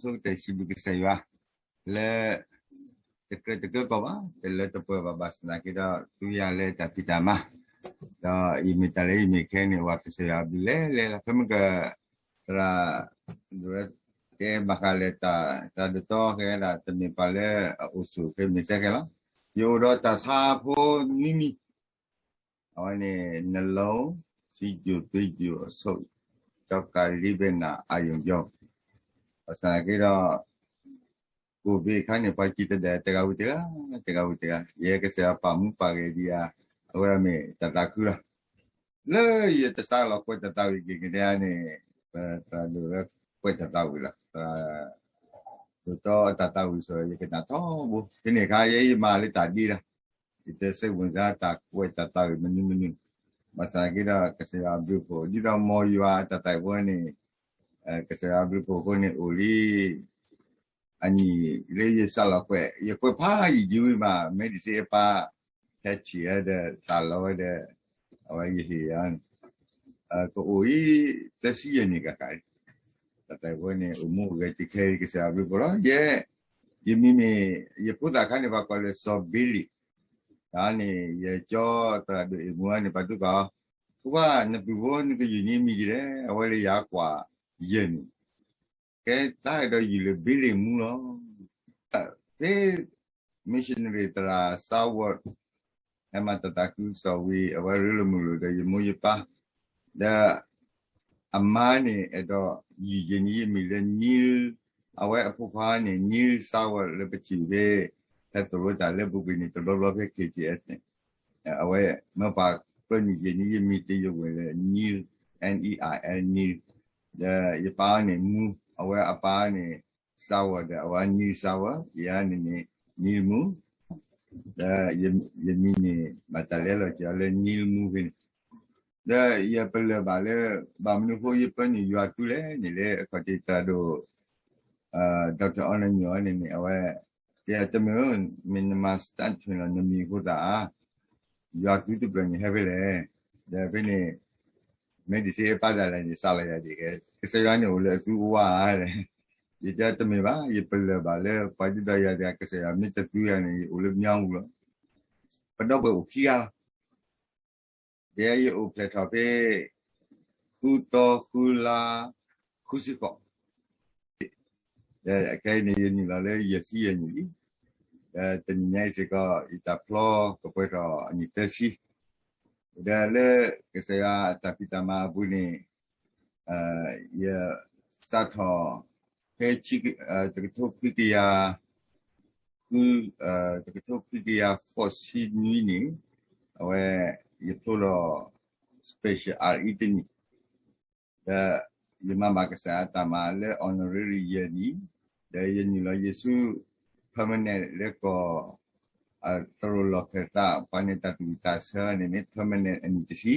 ဆိကတၢၢ်စံးဘျုးကစၢ်ယွၤ လၢ တကြၢးတကၢကီၢ်ဘၣ်, တလၢတပှဲၤဘၣ်, ဘၣ်ဆၣ်သနာ်က့ဒီး သူယၤလၢတၢ်ဖံးတၢ်မၤ, ဒီးယမ့ၢ်တၢ်လၢယမ့ၢ်ခဲန့ၣ် ဝၤကစၢ်ယွၤအဘျုးလဲၣ်လဲၣ်လီၤ. ဖဲမ့ၢ်က သရၣ် ဒိးတဲဘၣ်ဃးလၢတၢ် တၢ်ဒိၣ်တီခဲဒၣ် တမ့ၢ်ပှၤလၢအအိၣ်ဆိးခဲမ့ၢ်စဲခဲလီၤ. ယအိၣ်ဒီးတၢ်ဆါဖိနွံမံၤ, အဝဲန့ၣ် နှလုံး, ဆီးချိုသွေး အဆုတ်, ကျောက်ကပ် လီဘဲနၤ အာရုံကြော, ဘၣ်ဆၣ်သနာ်က့ဒီး ကိၣ်ဘ့ၣ်အခါန့ၣ် ပှၤစံၣ်တဲၤတဲာ်တဂၤဝံၤတဂၤ, တဂၤဝံၤတဂၤ, ယဲကစၢ်ယွၤပာ်မူပာ်ဂဲၤဒံးဧါ, အဝဲမ့ၢ်တၢ်သးခုလီၤ. လၢယတစးလီၤကွဲးတၢ်သးဝံၣ်က့ၤကဒါန့ၣ်, ပသရၣ်ဒိၣ်ဝဲကွဲးတၢ်သးဝံၣ်လီၤ. သရၣ်ဒိၣ်တီအတၢ်သးဝံၣ်ဆိ ယကနၣ်ထီဘိ, ဖဲန့ၣ်အခါ ယဲယမၤလၢတၢ်ဒ့လီၤ. ယတစဲးဝံၤစါတၢ်ကွဲးတၢ်သးဝံၣ်မနုၤမနုၤ, ဘၣ်ဆၣ်သနာ်က့ဒီး ကစၢ်ယွၤအဘျုးအဖှိၣ် ဒ်သိးမ်ယွၤအတၢ်သးဝံၣ်အဃိန့ၣ်, ကစၢ်ယွၤအဘျုးအဖှိၣ်အဃိန့ၣ် အိၣ်လံ အနံၣ်လၢယစးလီၤကွဲး, ယကွဲးဖးယံာ်ယံာ်ဝံၤမး မ့ၢ်ဒံးစ့အပၢ် ဟဲဆံးဝဲဒီး သးလီဝဲဒီး အဝဲယဟ့ၣ်ယၤန့ၣ်, ကအိၣ်အံၤ သၢဆံယဲၢ်နံၣ်ကကးလံ. တၢ်သးဝံၣ်အဃိန့ၣ် အိၣ်မူအိၣ်ဂဲၤတုၤခဲအံၤ ကစၢ်ယွၤအဘျုးအဖှိၣ်လီၤ. ယဲ ယမံၤမ့ၢ် ယဖိသၣ်အခါန့ၣ် ပှၤကိးလၢစီၤဘ့လံ, တၢ်န့ၣ် ယကၠီသရၣ်ဒိၣ်အ့ၣ်မူန့ၣ် ပှၤသံကွၢ်အီၤ, ဖိခွါ နပုၢ်ဖိနကယုၢ်နံၤမံၤဒ်လဲၣ်, အဝဲလၢယၤကွၢ်ယဲၢ်နံၣ်, ကဲတၢ်အဲၣ်ဒိးယုၢ်လၢဘ့လ့ၣ်မူလီၤ. ဖဲ missionary သရၣ် Southward ဟဲမၤတၢ်သးခုကစီၣ်ဝံၤ အဝဲရ့လိာ်မုာ်လိာ်ဒီးယမိၢ်ယပၢ်, ဒီး အမါန့ၣ်အဲၣ်ဒိးယုၢ်ယဲၢ်နံၤယမံၤလၢ Neil, အဝဲအဖိခွါန့ၣ် Neil Southward လၢပထံၣ်ဖဲ ဖဲသရိတၢ်လၢပူၤကွံာ်န့ၣ် တဘျီဘျီဖဲ K T S န့ၣ်, အဝဲမ့ၢ်ပှၤပၢနုာ်ယဲၢ်နံၤယမံၤတယိာ်ဝဲလၢ Neil, N E I L, Neil, ဒီးယပၢ်န့ၣ် မူ, အဝဲအပၢ်န့ၣ် Southward ဒီးအဝဲ Neil Southward, ယၤန့ၣ်န့ၣ် Neil မူ, ဒီးယမံၤန့ၣ် ဘၣ်တၢ်လဲလိာ်က့ၤအီၤလၢ Neil မူဖဲန့ၣ်, ဒီးယပလၢၢ်ဘၣ်လၢ ဘၣ်မနုၤအဃိယပၢနုာ်ယွၤသူလဲၣ်န့ၣ်လၢ အခီၣ်ထံးသရၣ်ဒိၣ် Doctor အီနၢညိၣ်န့ၣ်န့ၣ် အဝဲ တဲတမ့ၢ်ဧၢ, မ့ၢ်နမၤ start ထွဲလီၤနမံၤအဃိသတးဧါ, ယွၤသူတဖျၢၣ်န့ၣ်ဟဲဖဲလဲၣ်, ဒီးဖဲန့ၣ် မ့ၢ်ဒံးစ့အပၢ်ဒၣ်လဲာ်န့ၣ် စးလီၤယၤဒ်ကဲ, ကစၢ်ယွၤန့ၣ်အိၣ်လၢအသူအဝါဧါ, ယတဲတမ့ၢ်ဘၣ်, ယပလၢၢ်ဘၣ်လၢ ပှၤဒ်သိးယၤဒ် ကစၢ်ယွၤမ့ၢ်တသူယၤန့ၣ် ယအိၣ်လၢမၠါပူၤလီၤ. ပဒီပုၢ်ဝဲၢ်အိၣ်ခံဂၤလီၤ. ဒီးယအိၣ်ဖျဲၣ်ထီၣ်ဖဲ ဃုသီဃုလါ ဃုဆံဃိး, ဒီးခဲအံၤန့ၣ် ယနုာ်လီၤလၢယဲၢ်ဆံယဲၢ်နံၣ်လံ. ဒီးတနံၤညါအံၤစ့ၢ်ကီး ယတၢ်ဖျီကပှဲၤထီၣ်အနံၣ်သၢဆံ, ဒီးလၢကစၢ်ယွၤအတၢ်ဖံးတၢ်မၤအပူၤန့ၣ် ယစးထီၣ်ဖဲ တကထိခွံကယၤ ဃု, တကထိခွံကယၤဃိးဆံနွံန့ၣ်, အဝဲ ယဖျိလီၤ special R E တနံၣ်, ဒီးယမၤဘၣ်ကစၢ်အတၢ်မၤလၢ honorary ယဲၢ်နံၣ်, ဒီးယနုာ်လီၤယဲၢ်ဆူ permanent လၢကီၢ် သရိာ်လီၢ်ခၢၣ်သး ပှၤန့ၢ်တၢ်သူၣ်ဝံၣ်သးဆၢန့ၣ်န့ၣ် permanent အနံၣ်တဆံ,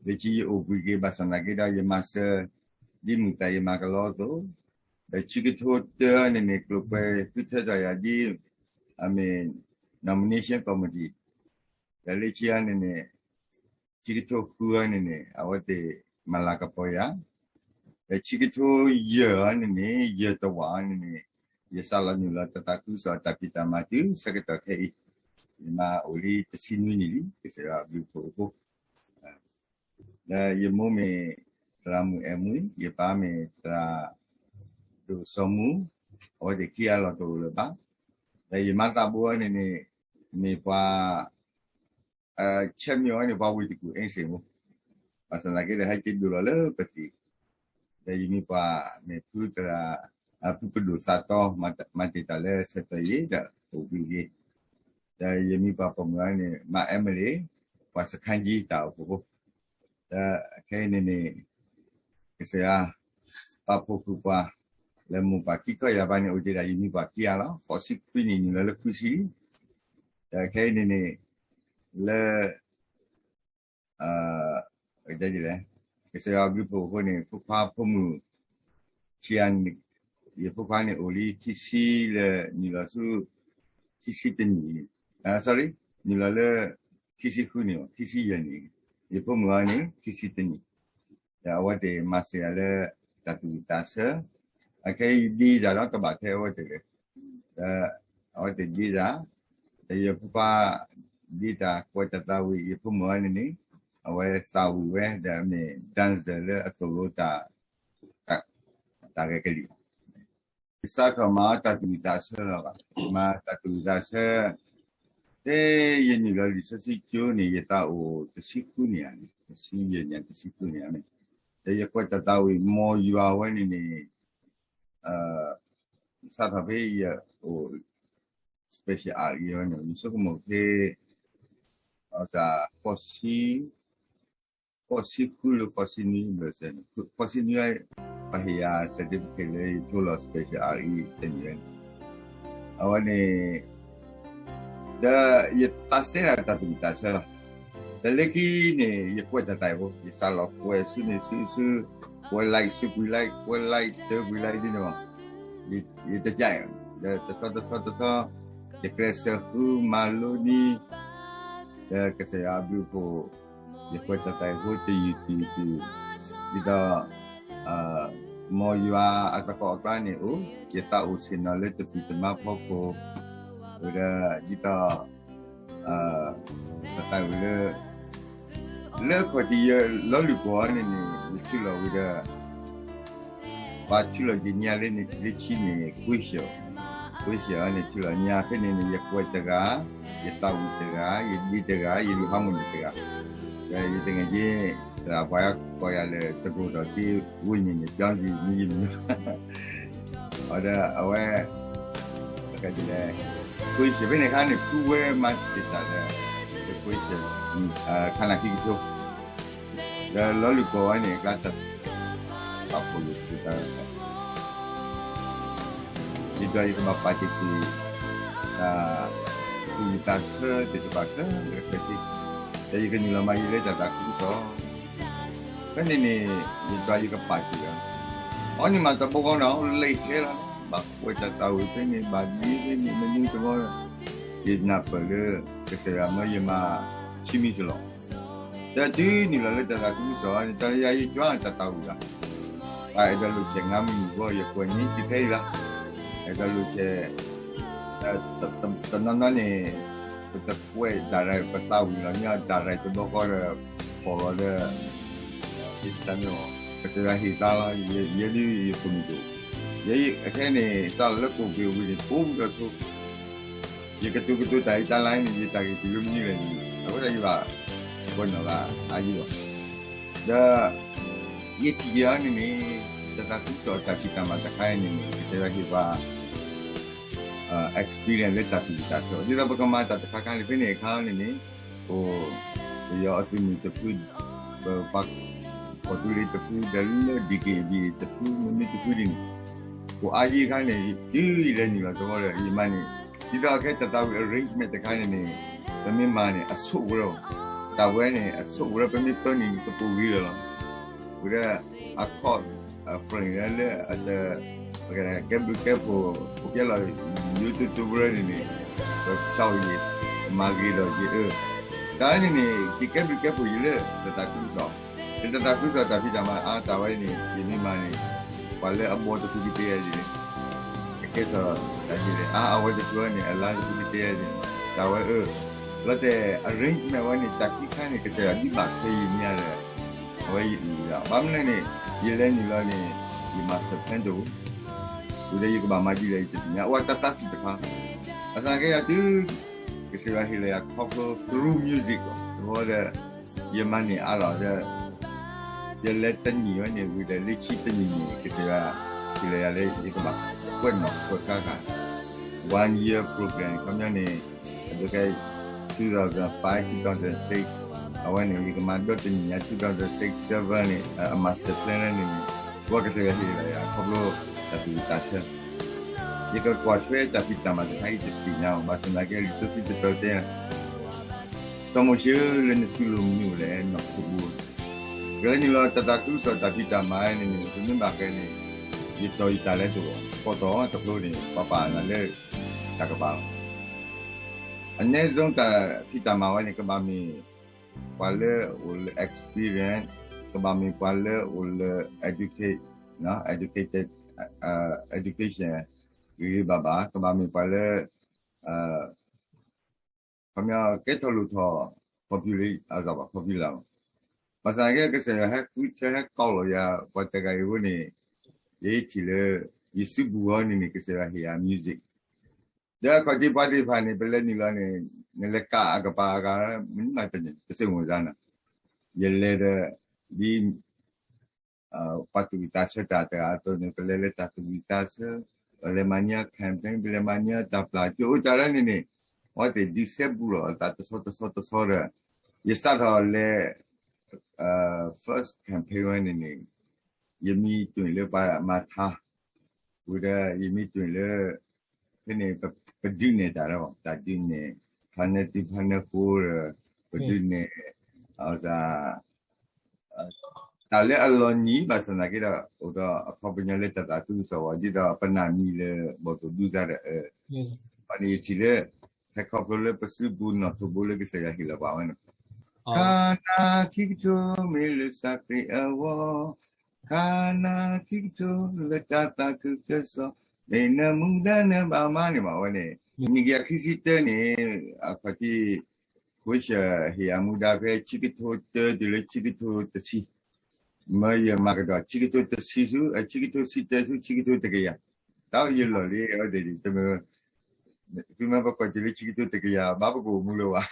ဒီး လၢခံယအိၣ်ဘှံးက့ၤ ဘၣ်ဆၣ်သနာ်က့ဒီး ယမၤစၢၤ ဒ်မုၢ်သးယမၤကလီအသိး, ဒီးဆံကထိတၢန့ၣ်န့ၣ် ကျိၤကွဲးဃုထၢထီၣ်ယၤဒ် အမ့ၢ် nomination committee, ဒီးလၢခံအံၤန့ၣ်န့ၣ် ဆံကထိဃုအံၤန့ၣ်န့ၣ် အဝဲသ့ၣ်မၤလၤကပီၤယၤ, ဒီးဆံကထိယဲၢ်အံၤန့ၣ်န့ၣ် ယဲၢ်တဝာ်အံၤန့ၣ်န့ၣ် ယစးလီၤနုာ်လီၤတၢ်သးခုကစီၣ်တၢ်ဖံးတၢ်မၤတုၤဆၢကတီၢ်ခဲအံၤ, ယမၤအိၣ်လံတဆံနွံနံၣ်လံ ကစၢ်ယွၤအဘျုးအဖှိၣ်အဃိ, ဒီးယမိၢ်မ့ၢ်သရၣ်မုၣ်အဲၣ်မူ, ယပၢ်မ့ၢ်သရၣ်ဒိၣ်စီၤမူ, အဝဲသ့ၣ်ခံဂၤလီၤတအိၣ်လၢၤဘၣ်, ဒီးယမါသးဘိအံၤန့ၣ်န့ၣ် မ့ၢ်ပှၤ ဆဲးမံအီၤန့ၣ် ပှၤဝ့ၢ်တကူၣ်အ့စ့ၣ်မူ, ဘၣ်ဆၣ်သနာ်က့ဒီး ဟဲက့ၤဒိၣ်လီၤလၢပသံၣ်, ဒီးယမံၤပှၢ်မ့ၢ်ဖုသရၣ်, ဖုပဒိၣ်သးတီ, မၤတ့ၢ်တၢ်လၢဆၢကတီၢ်အံၤဒီး အိၣ်ဘှံးက့ၤ, ဒီးယမံၤပှၢ်ပိာ်မုၣ်အံၤန့ၣ် မါအဲမလ့ၣ်, ပှၤစခါကၠံတၢ်အိၣ်ဖှိၣ်ဖိ, ဒီးခဲအံၤန့ၣ်န့ၣ် ကစၢ်ယွၤ ပာ်ဖှိၣ်ဃုာ်ပှၤ လၢမိၢ်ပၢ်ခံခီယၤဘၣ်န့ၣ် အိၣ်တ့ၢ်ဒၣ်ယမံၤပှၢ်ခံဂၤလီၤ. ဃိးဆံခွံနံၣ်နုာ်လီၤလၢခွံဆံလံ. ဒီးခဲအံၤန့ၣ်န့ၣ် လၢ ကတဲဒ်လဲၣ်, ကစၢ်ယွၤအဘျုးအဖှိၣ်အဃိန့ၣ် ဖိခွါဖိမုၣ် ခံဂၤန့ၣ်, ယဖိခွါန့ၣ်အိၣ်လံခံဆံလၢ နုာ်လီၤဆူ ခံဆံတနံၣ်, sorry, နုာ်လီၤလၢ ခံဆံဃုနံၣ်, ခံဆံယဲၢ်နံၣ်, ယဖိမုၣ်အံၤန့ၣ် ခံဆံတနံၣ်, ဒီးအဝဲသ့ၣ်မၤစၢၤယၤလၢ တၢ်သူၣ်ဝံၣ်သးဆၢ, အခဲအံၤဒ့တၢ်ဒီးကဘၣ်ထဲအဝဲတဂ့ၤ, ဒီးအဝဲတဒ့တၢ်, ဒီးယဖိခွါဒ့တၢ်ကွဲးတၢ်သးဝံၣ် ယဖိမုၣ်ဝဲန့ၣ်န့ၣ်, အဝဲသးဝံၣ်ဝဲ ဒီးမ့ၢ် dancer လၢအသိၣ်လိတၢ်, တၢ်ဂဲၤကလံၣ် ယစးထီၣ်မၤတၢ်သူၣ်ဝံၣ်သးဆၢလီၤဘၣ်, မၤတၢ်သူၣ်ဝံၣ်သးဆၢ, တဲယနုာ်လီၤလံာ်စီဆှံကၠိန့ၣ် ယသးအိၣ်တဆံဃုန့ၣ်ဧါ, တဆံယဲၢ်န့ၣ် တဆံဃုန့ၣ်ဧါ, ဒီးယကွဲးတၢ်သးဝံၣ် မ်ယွၤဝဲန့ၣ်န့ၣ်, စးထီၣ်ဖဲယအိၣ် special အံၤဝဲန့ၣ် ယဆိကမိၣ်ဖဲ အသး ဃိးဆံ ဃိးဆံဃုလၢဃိးဆံနွံဘၣ်စဲး, ဃိးဆံနွံ ပှၤဟ့ၣ်ယၤ certificate လၢယထိလီၤ special အံၤတနံၤဝဲန့ၣ်, အဝဲန့ၣ် ဒီးယသးစဲဒၣ်တၢ်သူၣ်ဝံၣ်သးဆၢလီၤ. တလၢခံန့ၣ် ယကွဲးတၢ်သးဝံၣ်ဖိ, ယစးလီၤကွဲးဆူန့ၣ်ဆူဆူ, ကွဲး like ဆူကွံာ် like, ကွဲး like တၢကွံာ် like ဒ်န့ၣ်မး, ယတကး, ဒီးတဆီတဆီတဆီ, ယကျဲးစၢးဃုမၤလိနံၤ, ဒီးကစၢ်ယွၤအဘျုးအဖှိၣ်, ယကွဲးတၢ်သးဝံၣ်ဖိတယုၢ်တယုၢ်, ဒ်သိး မ်ယွၤအသကိးအကျါန့ၣ်အိၣ်, ယသးအိၣ်ဆ့ၣ်နီၤလၢတပံၢ်တမါဖီခိၣ်, ဝဲဒၣ်ဒ်သိး တၢ်သးဝံၣ်လၢ လၢခီၣ်ထံးယလီၤလုၢ်ကီၢ်အီၤန့ၣ်န့ၣ် ယထံၣ်လီၤဝံၤဒီး ပှၤထံၣ်လီၤယညါလၢဆံန့ၣ် ကွ့ၢ်ရှၢၣ်, ကွ့ၢ်ရှၢၣ်အီၤန့ၣ် ထံၣ်လီၤညါဖဲန့ၣ်န့ၣ် ယကွဲးတဂၤ, ယသးဝံၣ်တဂၤ, ယဒ့တဂၤ, ယလူၤဟးမုၢ်န့ၣ်တဂၤ, ဒီးယတနံၤက့ သရၣ်ပှၤကိးယၤလၢတကိးဒီးက့ ဝိညာဉ်နဲ့ ပြောင်းပြီး မီးယမီး အဒီးအဝဲ ကွ့ၢ်ရှၢၣ် ဖဲန့ၣ်အခါန့ၣ် ဖုဝဲမၤတ့ၢ်တၢ်ဒီး ကွ့ၢ်ရှၢၣ် ခါနၢ်ခံကထိ ဒီးလီၤလုၢ်ကီၢ်ဝဲန့ၣ် အကျါစၢ် ပာ်ဖှိၣ်လိာ်သး ယဒွးယကဘၣ်ပာ်တ့ၢ်ကွံာ် တၢ်သူၣ်ဝံၣ်သးဆၢသ့ၣ်တဖၣ်ခဲလၢာ်ခဲဆ့ ဒီးယကနုာ်လီၤမၤယံာ်လၢတၢ်သးခုကစီၣ် ဖဲန့ၣ်န့ၣ် ယဒွးယကပာ်တ့ၢ်လီၤ. အီၤန့ၣ်မးတဘီဃီနီၤ လံာ်ဟဲလီၤ ဘၣ်ကွဲးတၢ်သးဝံၣ်ဖဲန့ၣ် ဘၣ်ဒ်ဖဲန့ၣ် မနုၤတဘီ ယနၢ်ပၢၢ်လၢ ကစၢ်ယွၤမၢယမၤ ဆံမံၤစလီၤ ဒီးတုၤနုာ်လီၤလၢတၢ်သးခုကစီၣ်န့ၣ် တၢ်လၢယၤယကွၢ်တၢ်သးဝံၣ်လီၤ. ပှၤအဲၣ်ဒိးလိာ်ဆဲး ငါးမံၤဘီ ယကွဲးန့ၢ်တုၤဖဲအံၤလီၤ. အဲၣ်ဒိးလိာ်ဆဲး တနီၤနီၤန့ၣ် ပတကွဲးဒၣ်ရၤ ပသးဝံၣ်လီၤမ့ၢ်ဒၣ်ရၤတဘီဃီဒီး ဖီၣ်လီၤဒီး ယတၢ်မ့ၢ် ကစၢ်ယွၤဟ့ၣ်သါလီၤ ယဲဒုးယကိၢ်မုၢ်ဒိၣ် ယဲအခဲန့ၣ် စးလီၤလၢကိၣ်ပ့ၤဝံၤန့ၣ် ကိးမုၢ်ဒီးဆိ ယကတိၤကတိၤတၢ်အံၤတၢ်လၢန့ၣ် ယတၢ်ဂ့ၢ်တုၤလၢမနုၤလဲၣ်န့ၣ် အဝဲဒၣ်ယဘၣ် ကွဲးနီၣ်ဂၤအါယံၤလီၤ. ဒီး ယထံၣ်က့ၤအီၤန့ၣ်န့ၣ် တၢ်သးခုကစီၣ်အတၢ်ဖံးတၢ်မၤတခါအံၤန့ၣ်န့ၣ် ကစၢ်ယွၤဟ့ၣ်ပှၤ experience လၢတၢ်သူၣ်ဝံၣ်သးဆၢ ဒ်သိးပကမၤတၢ်တခါခါန့ၣ် ဖဲန့ၣ်အခါန့ၣ်န့ၣ် အိၣ် ပယီၤအသုးမုၢ်တဖု ပပှၤကီၢ်သူလ့ၤတဖု ဒီးလၢ ဒီက့ၣ်ဘံၣ် တဖု မနုၤတဖုဒ်န့ၣ် အိၣ်အါယံၤအခါန့ၣ် တုၤယလဲၤနုာ်လီၤတဘျီဒီး ယမၤန့ၣ် ဒ်သိးအခဲတၢ်သးဝံၣ် arrangement တခါန့ၣ်န့ၣ် ပမ့ၢ်မၤန့ၣ် အဆိၣ်ကရၢ တၢ်ဝဲန့ၣ် အဆိၣ်ကရၢ ပမ့ၢ်ပၢနုာ်န့ၣ် ကပိာ်ဂ့ၤလီၤလီၤ ဝံၤဒီး အ chord အ frame လၢ ကဲဘျုးကဲဖှိၣ် ပကဲလီၤ ယိၤတိတိပရၢန့ၣ်န့ၣ် ပဖျီယံၤ မၤဂ့ၤဒီးယအၢ တၢ်န့ၣ်န့ၣ် ယကဲဘျုးကဲဖှိၣ်ယံၤလၢ တၢ်သးခုကစီၣ် လၢတၢ်သးခုကစီၣ်တၢ်ဖံးတၢ်မၤအါတၢ်ဝဲန့ၣ် ယမ့ၢ်မၤန့ၣ် ပှၤလၢအဘီတဖုကတဲယၤဒ်န့ၣ် ကကဲထီၣ်တၢ်ဒ်လဲၣ် အါ အဝဲတဖုန့ၣ် အလါတဖုကတဲယၤဒ်န့ၣ် တၢ်ဝဲအၢ လီၤတဲာ် arrangement ဝဲန့ၣ် တၢ်ခံခါန့ၣ် ကစၢ်ယွၤဒ်ဘၣ်ထွဲယံၤမ့ၢ်ဧါဒီး အဝဲယအုၣ်လီၤ ဘၣ်မနုၤလဲၣ်န့ၣ် ယလဲၤနုာ်လီၤန့ၣ် ယ master plan တအိၣ် ဝံၤဒီးယကဘၣ်မၤဒ်လဲၣ် ယတသ့ၣ်ညါ အဝဲတၢ်သးစူၤတခါ ဘၣ်ဆၣ်သနာ်က့ဒီးတုၤ ကစၢ်ယွၤဟ့ၣ်လီၤယၤခီဖျိ through music လီၤ တဘျီဒီး ယမၤန့ၢ်အါလီၤဒီး ယလဲၤတနံၣ်ဝဲန့ၣ် ဝံၤဒီးလၢခံတနံၣ်န့ၣ် ကစၢ်ယွၤဟ့ၣ်လီၤယၤလၢယကဘၣ်ကွဲးနီၣ်ကွဲးဃါဃာ် one year program ခီပညီန့ၣ် အဒိကဲ two thousand five two thousand six အဝဲန့ၣ် ယကမၤဒီတနံၣ်ညါ two thousand six seven န့ၣ် အ master plan လၢန့ၣ်န့ၣ် ပှၤကစၢ်ယွၤဟ့ၣ်လီၤယၤ ခီဖျိတၢ်သူၣ်ဝံၣ်သးဆၢ ယကကွၢ်ထွဲတၢ်ဖံးတၢ်မၤတခါအံၤတသ့ၣ်ညါဘၣ် ဘၣ်ဆၣ်သနာ်က့လံာ်စီဆှံတတီၤတဲ စီၤမိၤၡ့ဧၢ လၢနစုလိၤမနုၤအိၣ်လဲၣ် နီၢ်ခိပူၤ ကလဲၤနုာ်လီၤတၢ်သးခုကစီၣ်တၢ်ဖံးတၢ်မၤန့ၣ်န့ၣ် ပမ့ၢ်ဘၣ်ဃးန့ၣ် ယတီၢ်ယတၢ်လဲၤတအိၣ် ခီတီၢ်တဖျိန့ၣ် ပှၤပာ်နၤလၢတၢ်ကပၤလီၤ အနည်းဆုံး တၢ်ဖံးတၢ်မၤဝဲန့ၣ် ကဘၣ်မ့ၢ် ပှၤလၢအိၣ်လၢ experience ကဘၣ်မ့ၢ်ပှၤလၢအိၣ်လၢ educate educated education ဂ့ၤဂ့ၤဘၣ်ဘၣ် ကဘၣ်မ့ၢ်ပှၤလၢ ခီပညီကဲထီၣ်လိၣ်ထီၣ် popular အဘၣ် popular လီၤ. ဘၣ်ဆၣ်သနာ်က့ ကစၢ်ယွၤဟဲဃုထၢဟဲကိးလီၤယၤ ပှၤတဂၤအံၤအဃိန့ၣ် ယထံၣ်လၢ ယစုပူၤအီၤန့ၣ်န့ၣ် ကစၢ်ယွၤဟ့ၣ်ယၤ music ဒီးအခီၣ်ထံးပှၤသ့ၣ်တဖၣ်န့ၣ် ပလဲၤနုာ်လီၤန့ၣ် နလဲၤကးအကပၤအဂၤ မနုၤမးတန့ၣ် တစ့ၢ်ကီးမ့ၢ်ဒၣ်နီၤ ယလဲၤဒီး ဒ် ပှၤသူၣ်ဝံၣ်သးဆၢတၢ်တဂၤအသိးန့ၣ် ပလဲၤလၢတၢ်သူၣ်ဝံၣ်သးဆၢ, ပလဲၤမၤန့ၢ် campaign, ပလဲၤမၤန့ၢ်တၢ်ပျၢ်ကၠိအိၣ်တၢ်လၢန့ၣ်န့ၣ်, အဝဲသ့ၣ်ဒုးစဲဘူးလီၤအသးတဆီတဆီတဆီဒီး, ယစးထီၣ်လဲၤ first campaign ဝဲန့ၣ်န့ၣ်, ယမံတွံၢ်လၢပှၤမၤထါ, ဝံၤဒီးယမံတွံၢ်လၢ ဖဲန့ၣ် ပဒုးနဲၣ်တၢ်ဒီး တၢ်ဒုးနဲၣ် ဖါနၢတုၤဖါနၢဃိဒီး ပဒုးနဲၣ် တၢ်လၢအလီၤနံၤဘၣ်ဆၣ်သနာ်က့ဒီး အိၣ်ဒီးအခီပညီလၢတၢ်သးခုကစီၣ်ဝဲ ဒ်သိးပနၢ်မံၤလၢဘီၣ်သိၣ်ဒူစါဒီး, အန့ၣ်ယထံၣ်လၢ ဟဲခီဖျိလၢပစုပူၤနီၣ်ထိးဘိလၢကစၢ်ယွၤဟ့ၣ်လီၤပှၤဝဲန့ၣ်, ခါနၤခံကထိမ့ၢ်လၢစးခရံာ်အဂီၢ်, ခါနၤခံကထိလၢတၢ်သးခုကစီၣ်, မ့ၢ်နမူဒါနဘၣ်မၤန့ၣ်မးဝဲန့ၣ်, နံၣ်ကယၤခံဆံတၢန့ၣ် အခီၣ်ထံး ဃိၡၢၣ်ဟ့ၣ်အမူဒါဖဲဆံကထိတၢတုၤလၢဆံကထိတဆံ, မၢယမၤကဒီး ဆံကထိတဆံဆူ ဆံကထိဆံတၢဆူ ဆံကထိတကယၤ, တၢ်ယလီၢ်လံအဝဲသ့ၣ် သုမ့ၢ်ပကိးတုၤလၢဆံကထိတကယၤ ဘၣ်ပကအိၣ်မူလၢၤဘၣ်,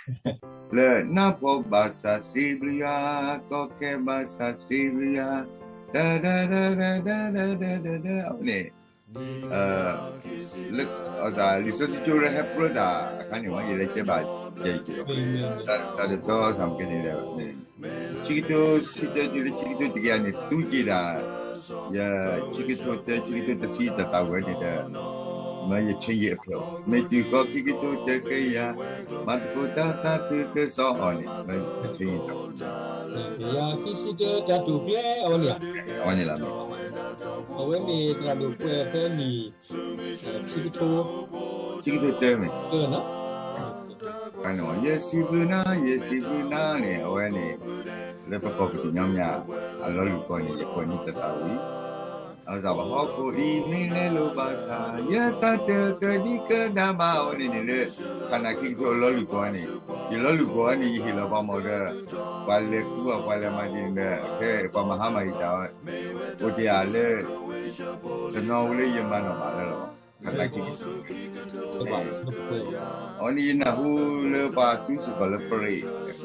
လၢနၢ်ဖှီၣ်ဘၣ်ဆၣ်စံးဘျုးယွၤ, ကီၢ်ခဲဘၣ်ဆၣ်စံးဘျုးယွၤ, တၢ်တၢ်တၢ်တၢ်တၢ်တၢ်တၢ်တၢ်န့ၣ် လၢ လံာ်စီဆှံကၠိလၢဟဲပြၢတၢ်အခါန့ၣ်မ့ၢ် ယလဲၤကဲဘၣ်ကဲက့ၤလီၤ, တၢ်တတီသးမ့ၢ်ကဲန့ၣ်ဒီး ဆံကထိဆံတၢတုၤလၢဆံကထိတကယၤန့ၣ် သူက့ၤတၢ်, ယဆံကထိတၢ ဆံကထိတဆံတၢ်သးဝံၣ်ဝဲန့ၣ်ဒီး မၢယ change အဖျၢၣ်, မ့ၢ်တုၤဃီခံကထိတကယၤ, ဘၣ်သကိးတၢ်သးခုကစီၣ်အီၤန့ၣ် မၢယ change တၢ် ကယၤခံဆံတၢတၢ်တိာ်ကျဲအဝဲန့ၣ်, အဝဲန့ၣ်လီၤ, အဝဲန့ၣ်သရၣ်ဒိၣ်ကွဲးဖဲနံၣ် ဆံကထိ ဆံကထိတၢမ့ၢ် တၢနီၤ, ယစံးဘျုးနၤ ယစံးဘျုးနၤန့ၣ် အဝဲန့ၣ် လၢပကီၢ်ပတံၤညီမး အလီၤလုၢ်ကီၢ်န့ၣ် ယကွဲးန့ၢ်တၢ်သးဝံၣ်, အဝဲစၢ်ပှၤဟီၣ်ခိၣ်အံၤမ့ၢ်လဲၤလိာ်ဘၣ်ဆၣ် ယသးတကဒံကဒါဘၣ် အဝဲန့ၣ်န့ၣ်လၢ ခါနၤခံကထိအလီၤလုၢ်ကီၢ်န့ၣ်, ယလီၤလုၢ်ကီၢ်န့ၣ် ယဟ့ၣ်လီၤပှၤမီၤဒီး ပှၤလဲၤဃုအီၤ ပှၤလဲၤမၤဒ်န့ၣ်ဒီး ခဲပှၤမၤဟါမၢ်ယတၢ်ဝဲ အိၣ်တ့ၢ်ယၤလၢ တနီၤဝဲလၢယမၤနီၣ်ဘၣ်လၢလီၤ, ခါနၤခံကထိ အဝဲန့ၣ်ယနၢ်ဟူလၢပှၤသူစ့ၢ်ကီးလၢပရ့း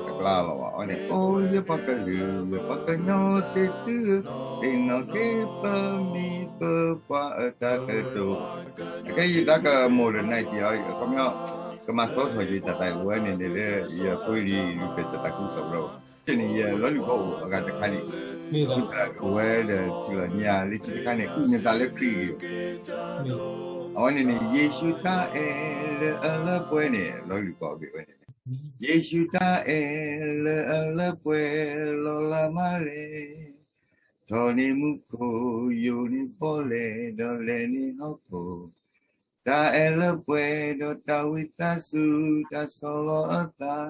အကျါလီၤဘၣ်, အဝဲန့ၣ် အိၣ်ယပှၤကလုာ် ယပှၤကညီသ့ၣ်သုဧၢ, သ့ၣ်နီၣ်က့ၤပမံၤ ပပှၤအတၢ်ကတိၤ, အခဲအံၤယသးကမိၣ်ဒီး နံၣ်တံၢ်အီၤ ခီပညီ ကမၤသီထီၣ်ယတၢ်သးဝံၣ်ဝဲန့ၣ်န့ၣ်လၢ ယဖိယလံၤ ယပျဲၢ်တၢ်သးခုကစီၣ်ကရၢ, တန့ၣ်ယလီၤလုၢ်ကီၢ်အိၣ်အဂၤတခါန့ၣ်, အဝဲဒီးထံၣ်လီၤန့ၢ်ယၤလၢခံတခါန့ၣ် အုၣ်နသးလၢခရံာ်ဂ့ၤ အဝဲန့ၣ်န့ၣ် ယ့ၣ်ၡူးတၢ်အဲၣ်လၢအလၢပှဲၤန့ၣ် လီၤလုၢ်ကီၢ်အဂ့ၢ်ဝဲန့ၣ်, ယ့ၣ်ၡူးတၢ်အဲၣ်လၢအလၢပှဲၤလီၤလးမးလဲၣ်, ထီၣ်န့ၢ်မူခိၣ် ယိာ်န့ၢ်ပီၣ်လဲၣ် ဒီးလဲၤန့ၢ်ဟီၣ်ခိၣ်, တၢ်အဲၣ်လၢပှဲၤဒီးတၢ်ဝံသးစူၤ တၢ်ဆီၣ်လီၤအသး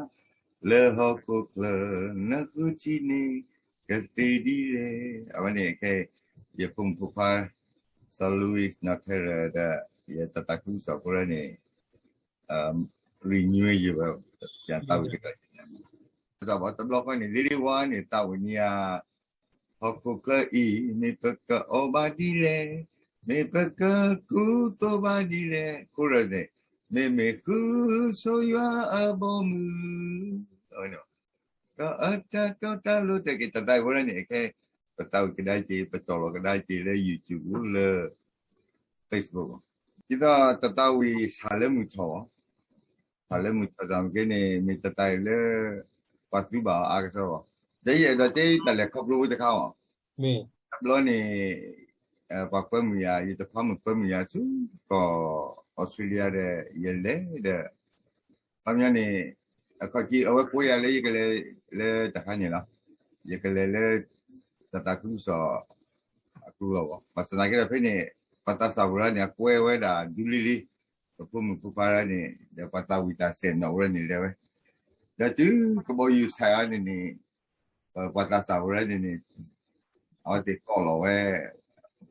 လၢဟီၣ်ခိၣ်ချၢ နဃုထံၣ်န့ၢ်ကသ့ဒ်လဲၣ်. အဝဲန့ၣ်ခဲ ယဖိမုၣ်ဖိခွါ စီၤ Louis နီၢ်ခဲရၢၣ်ဒီး ယတၢ်သးခုကစီၣ်ဖိလၢန့ၣ် renew ယဝဲ ယသးဝံၣ်ကဒီး တဘျီဃီန့ၣ် လ့လ့ဝါန့ၣ် သးဝံၣ်န့ၢ်ယၤ ဟီၣ်ခိၣ်ချၢအံၤ မ့ၢ်ပကအီၣ်ဘၣ်ဒ်လဲၣ်, မ့ၢ်ပကကူသိးဘၣ်ဒ်လဲၣ်, chorus န့ၣ် မ့မ့ၢ်ဃုဆိယွၤအဘီအမုၢ် ဒီးအတၢ်တီတၢ်လိၤ တၢ်က့ၤတၢ်သးဝံၣ်ဝဲဒၣ်န့ၣ် အခဲ ပသးဝံၣ်ကဒါက့ၤ ပတီၢ်လီၤကဒါက့ၤလၢ YouTube လၢ Facebook ဒ်သိးတၢ်သးဝံၣ်ဆၣ်လၢမုၢ်ထီၣ်, ဆၣ်လၢမုၢ်ထီၣ်စ့ၢ်ကီးန့ၣ် မ့ၢ်တၢ်သးဝံၣ်လၢ ပှၤသူဘၣ်အီၤအါကစီဒီး ဒီးယအဲၣ်ဒိးတဲတၢ်လဲၤခီဖျိဖိတခါအီၤ, တဘျီန့ၣ် ပှၤကွဲမုာ်ယၤ ယတခွါမုၣ်ကွဲမုာ်ယၤဆူကီၢ်အီစထြ့လယါဒီး ယလဲၤဒီး ခီပညီန့ၣ် အခီၣ်ထံးအဝဲကွဲယၤလၢယကလဲၤလၢတၢ်ခါန့ၣ်လီၤ. ယကလဲၤလၢ တၢ်သးခုကစီၣ်အကူအဂီၢ်ဘၣ်. ဘၣ်ဆၣ်သနာ်က့ဒီးဖဲန့ၣ် ပှၤသးစၢ်ဝဲဒၣ်န့ၣ် အကွဲဝဲဒၣ်ဒူလံလံ ပဖိမုၣ်ဖိခွါန့ၣ် ဒီးပှၤသးဝံၣ်တၢ်စဲၣ်နီၣ်ဝဲဒၣ်န့ၣ်လဲၣ်ဝဲ. ဒီးတုၤကဘီယူၤဆဲးအါန့ၣ်န့ၣ် ပှၤသးစၢ်ဝဲဒၣ်န့ၣ်န့ၣ် အဝဲသ့ၣ်ကိးလီၤဝဲ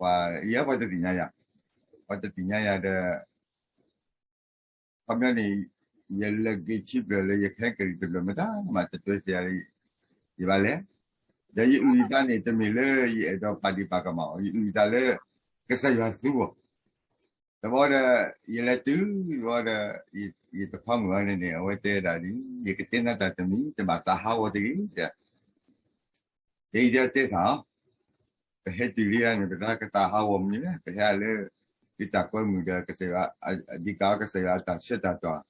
ပှၤယဲပှၤတသ့ၣ်ညါယၤ, ပှၤတသ့ၣ်ညါယၤဒီး ခီပညီန့ၣ် ယလဲၤက့ၤခံဖျၢၣ်လၢယခဲကလံၤတဖျၢၣ် မတၤမးတတွဲသ့ၣ်ယၤလၢ ယဘၣ်လဲၤ, ဒီးယအုၣ်ယသးန့ၣ် တမ့ၢ်လၢယအဲၣ်ဒိးပာ်ဒံးပာ်ကမၣ်အီၤ, ယအုၣ်ယသးလၢ ကစၢ်ယွၤသူအီၤ, တဘျီဒီး ယလဲၤတုၤတဘျီဒီး ယတခွါမုၣ်အီၤန့ၣ်န့ၣ် အဝဲတဲဒၣ်ဒ် ယကတဲနၤတၢ်တမံၤ တဘၣ်သးဟးဂီၤတဂ့ၤ, ယအံၤတဲတဲစ့ၢ် ပဟဲတုၤလံန့ၣ် ပတၢ်ကသးဟးဂီၤမနုၤလဲၣ်, ပဟဲလၢ ဒုးတၢ်ကွဲမုာ်ဒီးကစၢ်ယွၤ, ဒ်ကးကစၢ်ယွၤအတၢ်ဆှၢတၢ်တီၤ,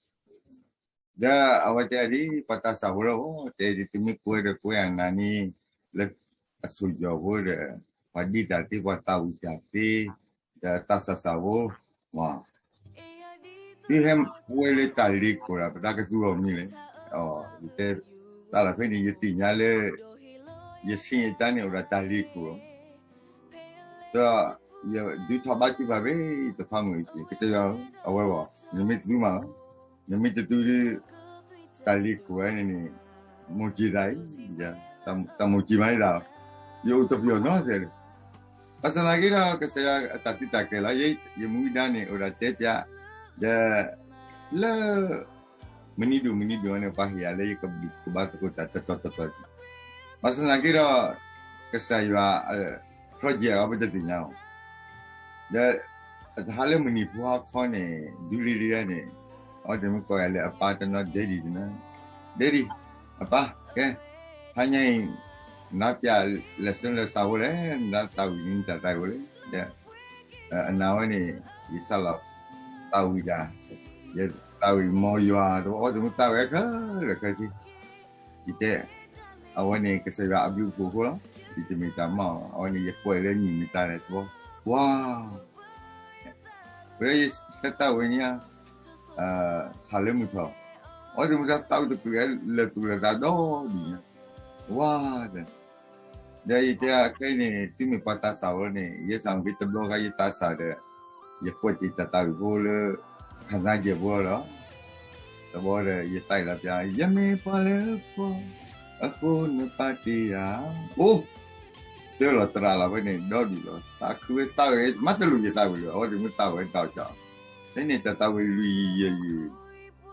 ဒီးအဝဲတဲဒ် ပှၤသးစၢ်ဖိလီၤ, တဲဒ်သုမ့ၢ်ကွဲဒီးကွဲအနၤန့ၣ် လၢအဆိၣ်ယီၤဖိဒီး ပှၤဒံးတၢ်သ့ ပှၤသးဝံၣ်တၢ်သ့, ဒီးသးစၢ်စၢ်ဖိ သုဟဲဝဲလၢတၢ်လ့ၤခိၣ်ဒီး ပတၢ်ကသူအီၤမနုၤလဲၣ်, ယတဲ, တၢ်လီၢ်ဖဲန့ၣ် ယသ့ၣ်ညါလၢ ယဆ့ယတၢ်န့ၣ်အိၣ်ဒီးတၢ်လ့ၤခိၣ်လီၤ, ဒီး ယဒုးထီၣ်ဘါထုကဖၣ်ဖဲ တခွါမုၣ်အံၤ ကစၢ်ယွၤဧၢ, အဝဲဘၣ် နမ့ၢ်တသူမးလီၤ, နမ့ၢ်တသူဒီး တၢ်လ့ၤခိၣ်ဝဲန့ၣ်န့ၣ် မိၢ်က့ၤသးအံၤ, တၢ်မိၢ်က့ၤမးဒ်သးလီၤ, ယအိၣ်တပျီၤနီတစဲးဒီး ဘၣ်ဆၣ်သနာ်က့ဒီး ကစၢ်ယွၤအတၢ်သုးတၢ်ကျဲၤလီၤ, ယမူဒါန့ၣ် အိၣ်ဒီးတဲပၠး, ဒီး လၢ မနုၤဒိၣ်မနုၤဒိၣ်န့ၣ် ပှၤဟ့ၣ်ယၤလၢယကဘၣ်သကိးတၢ်တတီၤတတီၤ, ဘၣ်ဆၣ်သနာ်က့ဒီး ကစၢ်ယွၤ project အီၤပတသ့ၣ်ညါအီၤ, ဒီး အတဟါလၢမုၢ်နံၤဖိဟါခီန့ၣ် ဒူလံလံန့ၣ် အဝဲသ့ၣ်မ့ၢ်ကိးယၤလၢအပၢ်တနီၤ Daddy တနီၤ, Daddy အပၢ်, ကဲ, ဟါညါအံၤ နပၠးလဲၤဆၢလဲၤဆါဖိလဲၣ်, နသးဝံၣ်န့ၣ် နတၢ်သးဝံၣ်လဲၣ်, ဒီး အနၤဝဲန့ၣ် ယစးလီၤသးဝံၣ်တၢ်, ယသးဝံၣ်မ်ယွၤတဘျီ အဝဲသ့ၣ်မ့ၢ်သးဝံၣ်ခဲလၢာ်ခဲဆ့, ယတဲ, အဝဲန့ၣ်ကစၢ်ယွၤအဘျုးအဖှိၣ်အဃိလီၤ, ယတမ့ၢ်တၢ်မၤအီၤ, အဝဲန့ၣ်ယကွဲးလၢမုၢ်မတၤလဲၣ်တဘျီ, ဝါ ဝဲဒၣ်ယဆၢသးဝံၣ်န့ၣ်ဧါ, ဆၣ်လၢမုၢ်ထီၣ်, အဝဲသ့ၣ်မ့ၢ်သးသးအုးတပျုာ်လၢသူၣ်လၢသးဒီဒ်န့ၣ်, ဝါ, ဒီးယတဲအခဲအံၤန့ၣ် သုမ့ၢ်ပှၤသးစၢ်ဖိန့ၣ် ယဲစ့ၢ်ကီးတဘျီဃီယသးစၢ်ဒီး ယကွဲးတ့ၢ်တၢ်သးဝံၣ်ဖိလၢ ခးနါယဲၢ်ဖိလီၤ, တဘျီဒီးယသးအုးလီၤပၠး ယမ့ၢ်ပှၤလၢပှီၢ် အဃိနပာ်တ့ၢ်ယၤ, အိၣ် တၢ်လီၤတြးလီၤဖဲန့ၣ် ဒီဒူၣ်လီၤ သးခုဝဲသးဝဲ မၤတလိၣ်ယသးဝံၣ်လၢၤ အဝဲသ့ၣ်မ့ၢ်သးဝဲတၢ်အီၣ်ဆၣ်, ဖဲန့ၣ်တၢ်သးဝံၣ်လွံၢ်ယံာ်ယဲၢ်ယံာ်,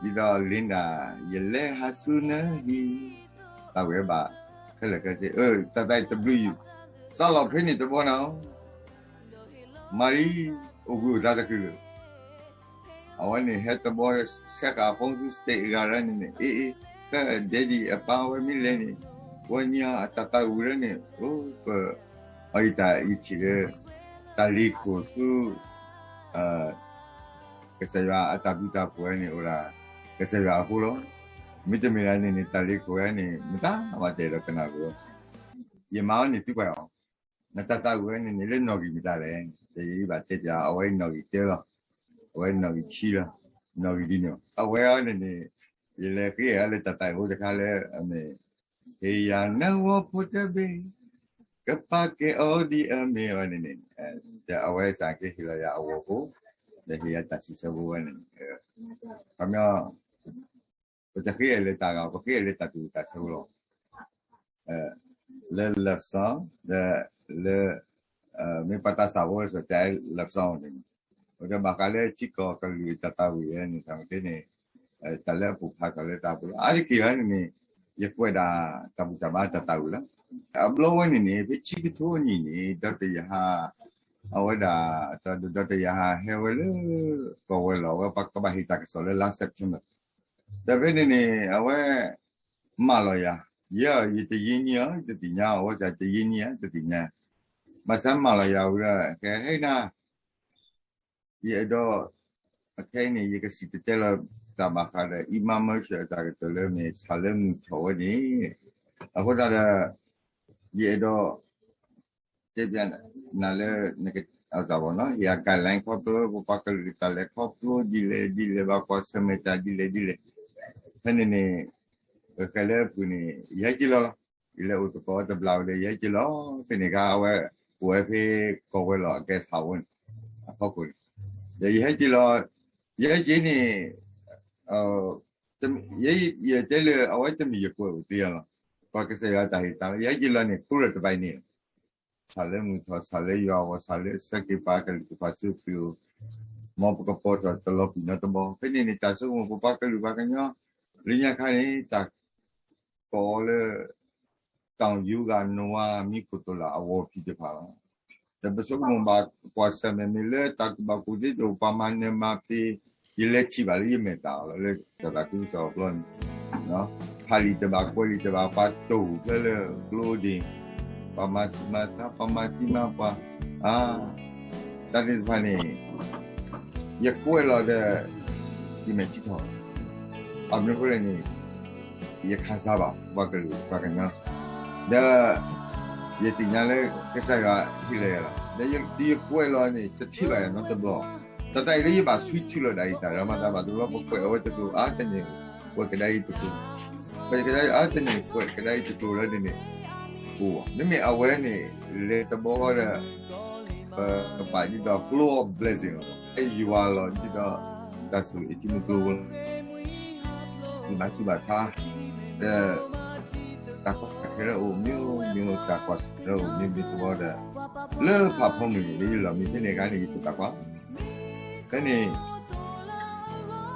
ဒ်သိး Linda ယလဲၤဟးဆူနဟံၣ်, သးဝံၣ်ဘၣ် ခဲလၢာ်ခဲဆ့ အၢ တၢ်သးဝံၣ်တဘျုးယံာ်, စးလီၤဖဲန့ၣ်တဘျီနီၤ မၤလံ အိၣ်ဘှံးအိၣ်သါတချုးလၢၤ အဝဲန့ၣ်ဟဲတဘျီ ဆဲးဃာ် phone ဆူ state အဂၤလၢန့ၣ်န့ၣ် အ့ အ့ ကဲ Daddy အပၢ်ဝဲမ့ၢ်လဲၣ်န့ၣ် ဝဲန့ၣ်အတၢ်သးဝံၣ်လၢန့ၣ် အိၣ်ပ အယတၢ်ယထံၣ်လၢ တၢ်လ့ၤခိၣ်ဆူ ကစၢ်ယွၤအတၢ်ဘျုးတၢ်ဖှိၣ်ဝဲန့ၣ်အိၣ်ဒၣ် ကစၢ်ယွၤအဃိလီၤ. မ့တမ့ၢ်ဒၣ်န့ၣ်န့ၣ် တၢ်လ့ၤခိၣ်ဝဲန့ၣ် မတၤမၤတအဲၣ်ဒိးကနၣ်ဝဲ ယမၤအီၤန့ၣ်သုပှဲၤအီၤ, နတၢ်သးဝံၣ်ဝဲန့ၣ်န့ၣ်လၢနီၣ်ဂံၢ်မတၤလဲၣ်, ယဘၣ်တဲပၠး အဝဲနီၣ်ဂံၢ်တၢလီၤ, အဝဲနီၣ်ဂံၢ်ခံလီၤ, နီၣ်ဂံၢ်ဒ်န့ၣ်, အဝဲအီၤန့ၣ်န့ၣ် ယလဲၤဃ့အီၤလၢတၢ်သးဝံၣ်ဖိတခါလၢအမ့ၢ် ဟ့ၣ်ယၤနဝီဖိတဘ့ၣ်, ကပာ်ကဲအီၤဒ်အမ့ၢ်ဝဲန့ၣ်န့ၣ်, ဒီးအဝဲစ့ၢ်ကီးဟ့ၣ်လီၤယၤအဝီဖိ, ဒီးဟ့ၣ်ယၤတၢ်စံးဆၢဖိဝဲန့ၣ်, ခီပညီ ပတဃ့အီၤလၢတၢ်ဂၤ ပဃ့အီၤလၢတၢ်သူၣ်တၢ်ဆၢဖိလီၤ. လၢ love song ဒီး လၢ မ့ၢ်ပှၤသးစၢ်ဖိလၢစီၤတၢ်အဲၣ် love song န့ၣ်, အဃိဒီးဘၣ်ဃးလၢထံကီၢ်ကလုာ်တၢ်သးဝံၣ်ဝဲန့ၣ် သးမ့ၢ်တဲန့ၣ် တၢ်လၢအပိၢ်ဖးထီၣ်လၢတၢ်ပူၤလီၤ. အါတက့ၢ်ဝဲန့ၣ်န့ၣ် ယကွဲးဒၣ်တၢ်ဘူၣ်တၢ်ဘါတၢ်သးဝံၣ်လီၤ. အဘျီဝဲန့ၣ်န့ၣ် ဖဲဆံကထိအနံၣ်န့ၣ် ဒီးတယဟါ အဝဲဒၣ် ဒီးတယဟါဟဲဝဲလၢ ကီၢ်ဝဲၤလီၢ် အဝဲပှၤကဘၣ်ဟ့ၣ်တၢ်ကစီၣ်လၢလါ September ဒီးဖဲန့ၣ်န့ၣ် အဝဲ မၢလီၤယၤ, ယဲ ယတယံၤနံၤဧါ ယတသ့ၣ်ညါ, အဝဲစ့ၢ်တယံၤနံၤဧါ တသ့ၣ်ညါ, ဘၣ်ဆၣ်မၢလီၤယၤဝံၤဒီး ကဟဲနၤ, ယအဲၣ်ဒိး အခဲအံၤန့ၣ် ယကစံၣ်တဲၤတဲလီၤတၢ်ဘၣ်ဃးဒီး Imam Marshall အတၢ်ကတိၤလၢမ့ၢ်ဆၣ်လၢမုၢ်ထီၣ်ဝဲန့ၣ်, အဃိသတးဒီး ယအဲၣ်ဒိး တဲပၠးနၤလၢ နက အတၢ်ဘီနီၤ ယ guideline ခီဖျိ ပပှၤကလုာ်တၢ်လဲၤခီဖျိဒ်လဲၣ်ဒ်လဲၣ် ဘၣ်ကွၢ်ဆၢၣ်မဲာ်တၢ်ဒ်လဲၣ်ဒ်လဲၣ်, ဖဲန့ၣ်န့ၣ် ပဃဲလၢပူၤန့ၣ် ယဟဲက့ၤလီၤလီၤ, ယလဲၤအိၣ်သကိးတဘျီဝဲဒီး ယဟဲက့ၤလီၤ, ဖဲန့ၣ်အခါ အဝဲ အိၣ်ဝဲဖဲကီၢ်ဝဲၤလီၢ်အကဲစၢ်ဝဲန့ၣ် အဖီခိၣ်န့ၣ်, ဒီးယဟဲက့ၤလီၤ, ယဟဲက့ၤန့ၣ် ယတဲလၢအဝဲတမ့ၢ်ယကွဲးအိၣ်သ့လီၤ, ပှၤကစၢ်ယွၤတၢ်ဟ့ၣ်သးလီၤ, ယဟဲက့ၤလီၤန့ၣ် ခူရၢၣ်တဘၣ်န့ၣ်လီၤ, စးလၢမုၢ်ထီၣ် စးလၢယွၤအဂီၢ် စးလၢဆၢက့ၤပှၤကလုာ်ကပှၤစၢဖှိၣ်အအိၣ်, မ်ပကပိာ်ထီၣ်တလီၤပံာ်နီတဘီ. ဖဲန့ၣ်န့ၣ် တၢ်ဆိကမိၣ်ပပှၤကလုာ်ပှၤကညီ လၢညါခါန့ၣ် တၢ်ကိးလၢ တၢ်ယိဂၤနဝၤမံခိၣ်တလၢအဝီၤဖံးတဖၣ်လီၤ. ဒီးပဆိကမိၣ်ဘၣ်ကွၢ်ဆၢၣ်မဲာ်မ့ၢ်လၢတၢ်ကူၣ်ဘၣ်ကူၣ်သ့တအိၣ် ပှၤမၤနၢၤမၤဖံး, ယလဲၤထံၣ်ဘၣ်လၢယမဲာ်တၢ်အီၤလီၤ လၢတၢ်သးခုကစီၣ်အဘျီန့ၣ်, ဖးလံာ်တဘၣ်ကွဲးလံာ်တဘၣ် ပှၤတိၢ်ဖဲလၢကျိဒ့ၣ်, ပှၤမၤဆူးမၤဆါ ပှၤမၤသံမၤပှၤ, အါ တၢ်သ့ၣ်တဖၣ်န့ၣ် ယကွဲးလီၤဒီး ယမဲာ်ထံထီၣ်, အမနုၤအဃိလဲၣ်န့ၣ် ယခၣ်စၢ်ဘၣ် ပှၤကလုာ်ပှၤကညီ, ဒီး ယသ့ၣ်ညါလၢကစၢ်ယွၤဟ့ၣ်လီၤယၤလီၤ. ဒီးယကွဲးလီၤန့ၣ် တထံၣ်ဘၣ်ယၤနီတဘျီ, တၢ်တၢ်အံၤလၢယဘၣ်ဆွံထုးလီၤဒၣ်အံၤ တၢ်ရၤမၤတၢ်ဘၣ်တဘျီ ပကွဲးအဝဲတကျိၤ အါတန့ၢ် ကွဲးကဒါအံၤတကျိၤ, ကွဲးကဒါအံၤ အါတန့ၢ် ကွဲးကဒါအံၤတကျိၤလၢန့ၣ်န့ၣ်, အိၣ် မ့မ့ၢ်အဝဲန့ၣ် လဲၤတဘျီဃီဒီး ပကပာ်ဒ်သိး flow of blessing လီၤ, ယွၤလီၤဒ်သိး တၢ်ဆိၣ်ဂ့ၤထံမုၢ်ကျိၤ ဘၣ်ဆူးဘၣ်ဆါ, ဒီး တၢ်ကီတၢ်ခဲလၢအိၣ်မံၤမံၤ တၢ်ကွၢ်ဆၢၣ်လၢအိၣ်မံၤမံၤတဘျီဒီး လၢဖးဖီမုၢ်န့ၣ် လၢယလီၢ်မံၤဖဲန့ၣ်အခါန့ၣ် ယတၢ်ကွၢ် ဖဲန့ၣ်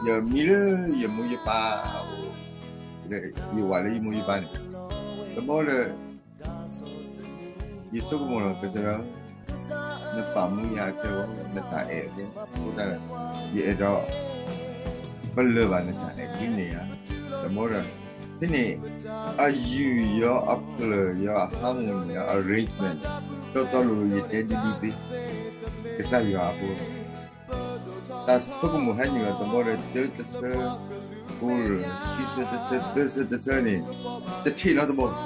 ယမံလၢယမိၢ်ယပၢ်အအိၣ်, ယဝၤလၢယမိၢ်ယပၢ်န့ၣ်, တဘျီဒီး ယဆိကမိၣ်လီၤ ကစၢ်ယွၤ, နပာ်မူယၤအကဲဝဲ နတၢ်အဲၣ်အကဲ, အဃိသတးဒီး ယအဲၣ်ဒိး ပလၢၢ်ဘၣ်နတၢ်အဲၣ်ဒ်န့ၣ်ဧါ, တဘျီဒီး ဖဲန့ၣ် အယူၢ်ယီၤအဖျၢၣ်ယီၤအ harmony ယီၤ arrangement တီတီလိၤလိၤ ယတဲဒ်ဒ်သ့ ကစၢ်ယွၤအဃိ တၢ်ဆိကမိၣ်ဟဲနုာ်လီၤတဘျီဒီး တၢတဆၢ, ဃိးရၢၢ်, ဆံဆၢတဆၢ, သၢဆၢတဆၢန့ၣ် တထံၣ်နီတဘျီ,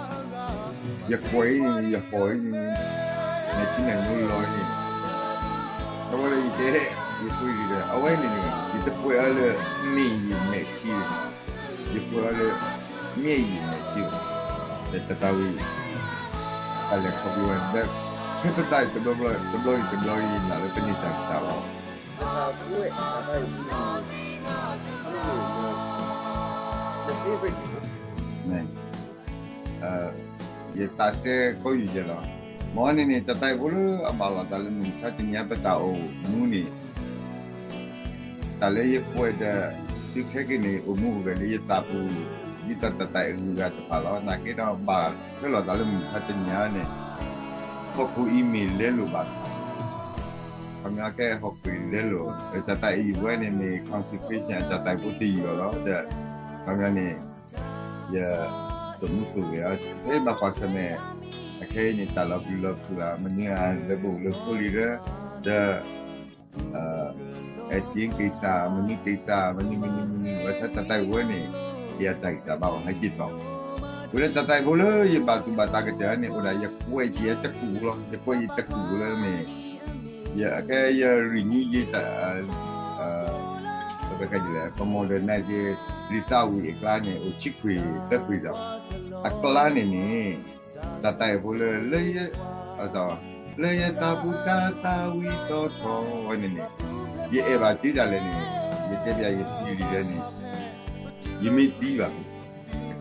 ယကွဲးအံၤန့ၣ် ယဃီၤအံၤန့ၣ် မဲာ်ထံမဲာ်နိလီၤအံၤန့ၣ်, တဘျီဒီးယတဲ, ယကွဲးဒ်ဒီး အဝဲန့ၣ်န့ၣ် ယတကွဲးအီၤလၢ မ့ၢ်ယမဲာ်ထံန့ၣ်, ယကွဲးအီၤလၢ မ့ၢ်ယမဲာ်ထံဘၣ်, ဒီးတၢ်သးဝံၣ် တၢ်လဲၤခီဖျိဝဲန့ၣ် ဒီး ဖဲပသးအံၤတဘျီဘျီ တဘျီအံၤတဘျီအံၤ နာ်လၢပန့ၢ်တၢ်ကတၢၢ်လီၤ ယသးစဲကိးယူၢ်ယဲလီၤ. မ်န့ၣ်န့ၣ် တၢ်သးဝံၣ်ဖိလၢအဘၣ်လီၤသးလၢမုၢ်မဆါတနံၤအံၤ ပတၢ်အိၣ်မူန့ၣ် တၢ်လၢယကွဲးဒီး သုခဲကနံၣ်န့ၣ် အိၣ်မူအိၣ်ဂဲၤလၢယသးပူၤ ဒ်သိးတၢ်သးဝံၣ်အဂုၤအဂၤတဖၣ်လီၤ. နာ်က့ဒီးဘၣ်ထွဲလိာ်သးလၢမုၢ်မဆါတနံၤအံၤန့ၣ် ဟီၣ်ခိၣ်အံၤမ့ၢ်လဲလိာ်ဘၣ်ဆၣ် ခီပညီကဲဟီၣ်ခိၣ်အံၤလဲလိာ် တၢ်သးဝံၣ်ဝဲန့ၣ်မ့ၢ် consecration အတၢ်သးဝံၣ်ဖိတယုၢ်အီၤလီၤ. ဒီးခီပညီန့ၣ် ယ စိာ်မူစိာ်ဂဲၤအီၤ ဖဲဘၣ်ကွၢ်ဆၢၣ်မဲာ် အခဲအံၤန့ၣ် တၢ်လီၤပျံၤလီၤဖုးဧါ မနုၤဧါ လၢပအိၣ်လၢဖိလံၤဒီး ဒီး အဲၣ်စ့က့ၤစၢ် မနုၤက့ၤစၢ် မနုၤမနုၤမနုၤ ဝဲဆၢတၢ်သးဝံၣ်ဝဲန့ၣ် ယတၢ်ဂံၢ်တၢ်ဘါအီၤဟဲက့ၤတီၤ ဝဲလၢတၢ်သးဝံၣ်ဖိလၢယဘၣ်သူၣ်ဘၣ်သးကတၢၢ်န့ၣ် အိၣ်ဒၣ်ယကွဲးယတကူၣ်လီၤ ယကွဲးယတကူၣ်လၢမ့ၢ် ယကဲယရံၣ်နံၤယတၢ် ပကကလဲၣ် ပမိၢ်ဒီးနၤက့ၤ လံာ်သးဝံၣ်အကျါန့ၣ် အိၣ်ဆံခွံသၢခွံဒီး အကျါန့ၣ်န့ၣ် တၢ်သးဝံၣ်ဖိလၢ လၢယ လၢယသးပူၤတၢ်သးဝံၣ်သီၣ်ထီၣ်ဝဲန့ၣ်န့ၣ် ယအဲၣ်ဘၣ်တုၤဒၣ်လဲာ်န့ၣ် ယတဲပျးယဖံလံၤလၢန့ၣ် ယမ့ၢ်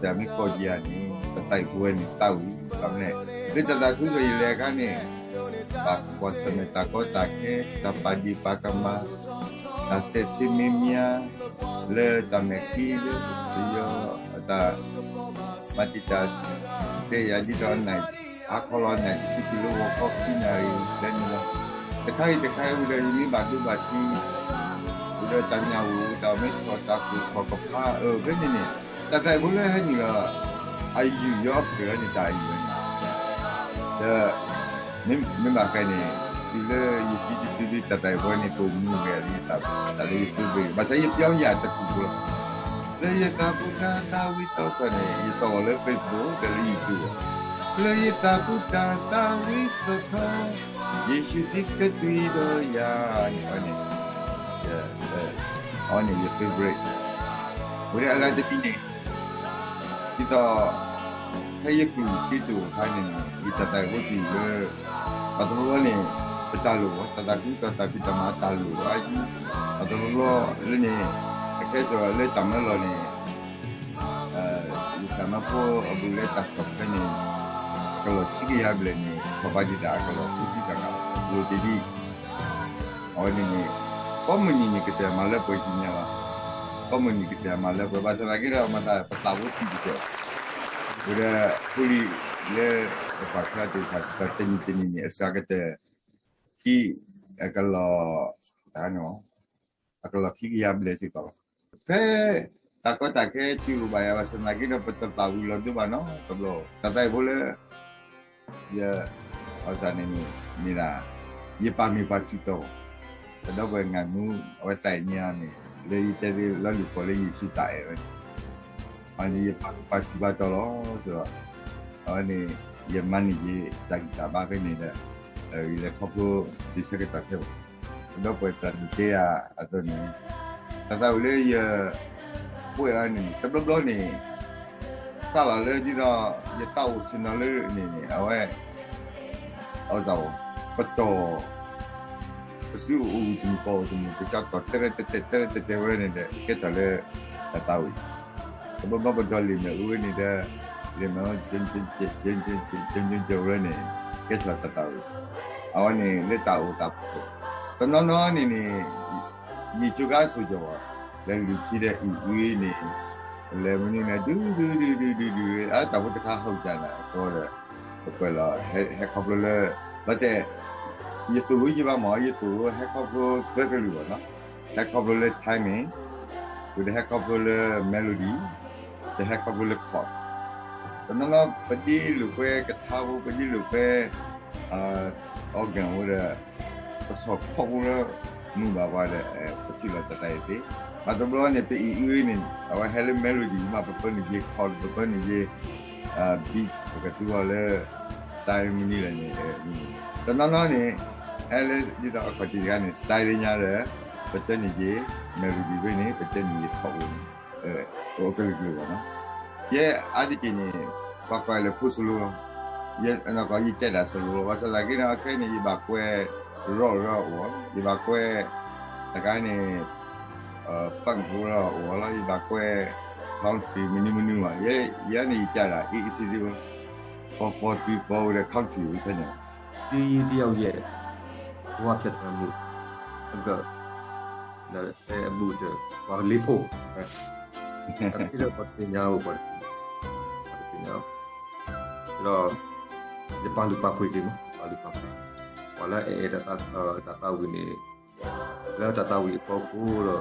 သံဘၣ် ကစၢ်မ့ၢ်ကိးက့ၤယၤန့ၣ် တၢ်သးဝံၣ်ဖိဝဲန့ၣ်သးဝံၣ် ဘၣ်မနုၤလဲၣ် လၢတၢ်သးခုကစီၣ်ယလဲၤအခါန့ၣ် ဘၣ်ကွၢ်ဆၢၣ်မဲာ်တၢ်ကီတၢ်ခဲ တၢ်ပာ်ဒံးပာ်ကမၣ် တၢ်စဲးဆ့မ့ၢ်မံၤ လၢတၢ်မဲာ်ချံလၢ ပယီၤအတၢ် မၤတံာ်တာ် တဲယၤဒ်သိးနၤ ဟးခီလီၤနၤတဆံကံလိဝီၤခီခံနၣ်ရံၣ် လၢန့ၣ်လီၤ. တခါအံၤတခါအံၤဝံၤဒီး ယမ့ၢ်ဘၣ်ဒိဘၣ်ထံး ဝံၤဒီးတၢ်ညၣ်ဝူၤ တၢ်မ့ၢ်ထီၣ်တၢ်ကူၣ်ထီၣ်ကဖး အၢ ဖဲန့ၣ်န့ၣ် တၢ်သးဝံၣ်ဖိလၢဟဲနုာ်လီၤ အယူၢ်ယီၤအဖျၢၣ်လၢန့ၣ်တၢ်အယူၢ်ဝဲန့ၣ် ဒီး မ့မ့ၢ်ဘၣ်ဃဲန့ၣ် တုၤလၢယသံတစုဒု တၢ်သးဝံၣ်ဖိန့ၣ် ပိာ်မူဂဲၤလံတၢ်လၢယသူဘ့ၣ် ဘၣ်ဆၣ်ယပျီယၤတကူၣ်ဖိလီၤ. လၢယသးပူၤတၢ်သးဝံၣ်သီၣ်ထီၣ်န့ၣ် ယတီၢ်အီၤလၢ Facebook ဒီးလၢ YouTube အီၤ လၢယသးပူၤတၢ်သးဝံၣ်သီၣ်ထီၣ် ယ့ၣ်ၡူးစံးကတုၤဒီးယၤန့ၣ် အီၤန့ၣ် ယ အီၤန့ၣ်ယ favorite ဝဲဒၣ်အဂၤတမံၤန့ၣ် ဒ်သိး ဖဲယကူၣ်စ့တအိၣ်အခါန့ၣ် ယတၢ်သးဝံၣ်ဖိတယုၢ်လၢ ပှၤတဘျီဘျီန့ၣ် ပတၢ်လိၣ်ဘၣ် တၢ်သးခုကစီၣ်တၢ်ဖံးတၢ်မၤတၢ်လိၣ်ဘၣ် ပှၤတဘျီဘျီလၢန့ၣ် အခဲစၢ်လၢတၢ်မၢလီၤန့ၣ် ယတၢ်မၢဖိအဘူးလၢတၢ်ဆီၣ်ထွဲန့ၣ် ကလီၢ်ဆံကယၤဘျဲၣ်န့ၣ် ထီၣ်ဘးဒံးဒၣ်အကလီၢ်ဃုဆံတဂၤ လိၣ်တ့ၢ်ဒံး, အဝဲန့ၣ်န့ၣ် ကိးမုၢ်နံၤန့ၣ် ကစၢ်ယွၤမၤလၢပှဲၤကံညါလီၤ. ကိးမုၢ်နံၤကစၢ်ယွၤမၤလၢပှဲၤ ဘၣ်ဆၣ်သနာ်က့ဒီး မၤသးပသးဝဲသံကစၢ်, ဝဲဒီး ဖိလံၤလၢ ပပာ်ဖျါတ့ၢ်တဖၣ်စ့ၢ်ကီး တနံၤတနံၤန့ၣ် အစှၤကတၢၢ် ခံ အကလီၢ် တၢ်န့ၣ် အကလီၢ်ခံကယၤဘျဲၣ်စ့ၢ်ကီးလီၤ. ဖဲတၢ်ကီတၢ်ခဲစူၤလိာ်ဘၣ်ယၤ ဘၣ်ဆၣ်သနာ်က့ဒီး ပတသးဝံၤလီၤဒိဘၣ်နီတဘျီ, တၢ်သးဝံၤဖိလၢ ယ အဝဲသးန့ၣ်န့ၣ် မ့ၢ်ဒၣ် ယပာ်မ့ၢ်ပှၤထံၣ်တီၤ, ပဒီပုၢ်ဝဲၢ်ငါမူ အဝဲသးအံၤညါန့ၣ် လၢယတဲသ့လီၤလုၢ်ဃီလၢယစူၤတၢ်အဲၣ်ဝဲန့ၣ် အန့ၣ်ယပာ်မ့ၢ်ပှၤထံၣ်ပှၤတီၤလီၤ စ့ၢ်ကီး, အဝဲန့ၣ် ယမၤန့ၢ်က့ၤတၢ်ဂံၢ်တၢ်ဘါဖဲန့ၣ်ဒီး ယလဲၤခီဖျိဒုးဆၢကတီၢ်ခဲဘၣ်. ပဒီပုၢ်ဝဲၢ်သးဒုးတဲယၤအသိးန့ၣ် တၢ်သးဝံၤလၢယ ကွဲးအီၤန့ၣ် တဘျီဘျီန့ၣ် စးလီၤလၢဒ်သိး ယသးအိၣ်ဆ့ၣ်နီၤလၢန့ၣ်န့ၣ် အဝဲ အဝဲသးအိၣ် ပတီၢ် ပစုအိၣ်တမုၢ် ပအီၣ်တမုၢ် ပကတီၢ်တဲရဲၣ်တဲာ်တဲာ် တဲရဲၣ်တဲာ်တဲာ်ဝဲန့ၣ်ဒီး ကဲထီၣ်လၢတၢ်သးဝံၤ, တဘျီဘျီပဒီးလံာ်မဲာ်အိၣ်ဝဲန့ၣ်ဒီး လံာ်မဲာ်အိၣ် ကၠိကၠိကၠိဝဲန့ၣ် ကဲထီၣ်တၢ်သးဝံၤ, အဝဲန့ၣ်လၢတၢ်အိၣ်သးဖီခိၣ်, တနီၤနီၤန့ၣ်န့ၣ် ယံာ်ကၠိကါစိၤကၠီၤဝဲ လဲၤလုၢ်ထံဒီးအံၤအံၤန့ၣ် လဲၤမနုၤန့ၣ် ဒုဒုဒုဒုဒုဒု အတၢ်ဖိတခါဟီၣ်ကၢ်နၤအဃိဒီး ပကွဲးလီၤ ဟဲခီဖျိလၢ ဘၣ်တဲ ယသိၣ်လိယဘၣ်မး ယသိၣ်လိဟဲခီဖျိသၢကလုာ်ဘၣ်နီၤ, ဟဲခီဖျိလၢ timing, ဝံၤဒီးဟဲခီဖျိလၢ melody, ဒီးဟဲခီဖျိလၢ chord, တနီၤနီၤ ပဒ်လိာ်ကွဲကထါဖိ ပဒ်လိာ်ကွဲ organ ဖိဒီး ပဆီၣ်ခီၣ်ဖိလၢ မုာ်ဘၣ်ပှၤဒီး ပထံၣ်လီၤတၢ်သးအံၤသ့, ဘၣ်တဘျီန့ၣ် ပအံၤအံၤန့ၣ် အဝဲဟဲလၢ melody မး ပပၢနုာ်က့ၤ chord ပပၢနုာ်က့ၤ beat ပကသူအီၤလၢ style မနုၤလဲၣ်န့ၣ်, တနီၤနီၤန့ၣ် ဟဲလၢဒ်သိးအခီၣ်ထံးတခါန့ၣ် style လၢညါဒီး ပတဲနုာ်က့ၤ melody ဖဲန့ၣ် ပတဲနုာ်က့ၤ chord ဖဲန့ၣ် အိၣ်ကလုာ်ကလုာ်ဘၣ်နီၤ, ယဲအါတက့ၢ်န့ၣ် ပှၤကွၢ်လၢဖိ solo လီၤ, ယဲကၠဲးဒၣ် solo လီၤ, ဘၣ်ဆၣ်သနာ်က့ဒီး ခဲအံၤန့ၣ် ယဘၣ်ကွဲး rock လၢအအိၣ်, ယဘၣ်ကွဲး တခါန့ၣ် funk ဖိလၢအအိၣ်လီၤ, ယဘၣ်ကွဲး country မနုၤမနုၤဘၣ်, ယဲယၤန့ၣ် ယကၠဲးဒၣ် easy ဒံး, four four three four ဒီး country ဖဲန့ၣ်, တယံာ်တယံာ်ယဲၢ် ဘဝဖြတ်သန်းမှု အက ဒီးတဲအဘူးဒီး ပှၤလ့ဖိ အသ့ဒီးပှၤတသ့ၣ်ညါအိၣ် ပှၤတသ့ၣ်ညါအိၣ်, ဒီး ယပာ်လုၢ်ပာ်ပှ့ၤက့ၤမး ပာ်လုၢ်ပာ်ပှ့ၤ, ပှၤလၢအအဲၣ်တၢ်သးဝံၣ်န့ၣ် လၢတၢ်သးဝံၣ်အဖီခိၣ်ဒီး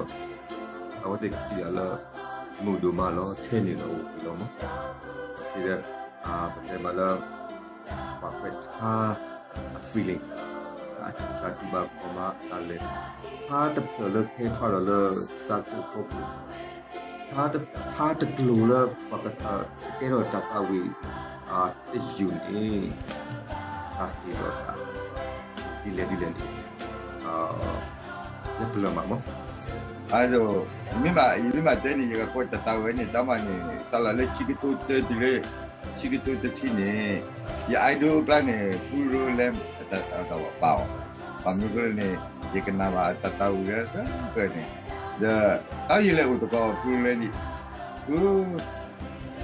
အဝဲသ့ၣ်ကထံၣ်ယၤလၢ မုာ်ဒိၣ်မးလီၤ ထဲန့ၣ်လီၤ အိၣ်က့ၤလီၤမး, ဒီး ပတဲမးလၢ ပှၤကွဲးထါ အ feeling အတၢ်တူၢ်ဘၣ်ခီၣ်ဘၣ်တၢ်လဲၤ, ထါတဖျၢၣ်လၢကဟဲထီၣ်ဒီးလၢ စးခိၣ်ဖီခိၣ်, ထါတကျိၤလၢပှၤကကဲထီၣ်တၢ်သးဝံၣ် တယုၢ်န့ၣ် တၢ်ဟ့ၣ်လီၤတၢ် ဒ်လဲၣ်ဒ်လဲၣ်န့ၣ် ယပလၢၢ်မးမး အဒိ မ့ၢ်ဘၣ် ယမ့ၢ်ဘၣ်တဲန့ၣ် ယကကွဲးတၢ်သးဝံၣ်န့ၣ် တၢ်မၤန့ၣ် စးလီၤလၢဆံကထိတၢတုၤလၢ ဆံကထိတဆံန့ၣ် ယ idol အကျါန့ၣ် ဖုရိလဲ အတၢ်ဘၣ်ပာ်အီၤ, ဘၣ်မနုၤအဃိလဲၣ်န့ၣ် ယကနၣ်ဘၣ်အတၢ်သးဝံၣ်လၢ ကၢန့ၣ် ဒီး တၢ်ယလဲၤအိၣ်သကိး ဖုရိလဲန့ၣ် အ ယစံး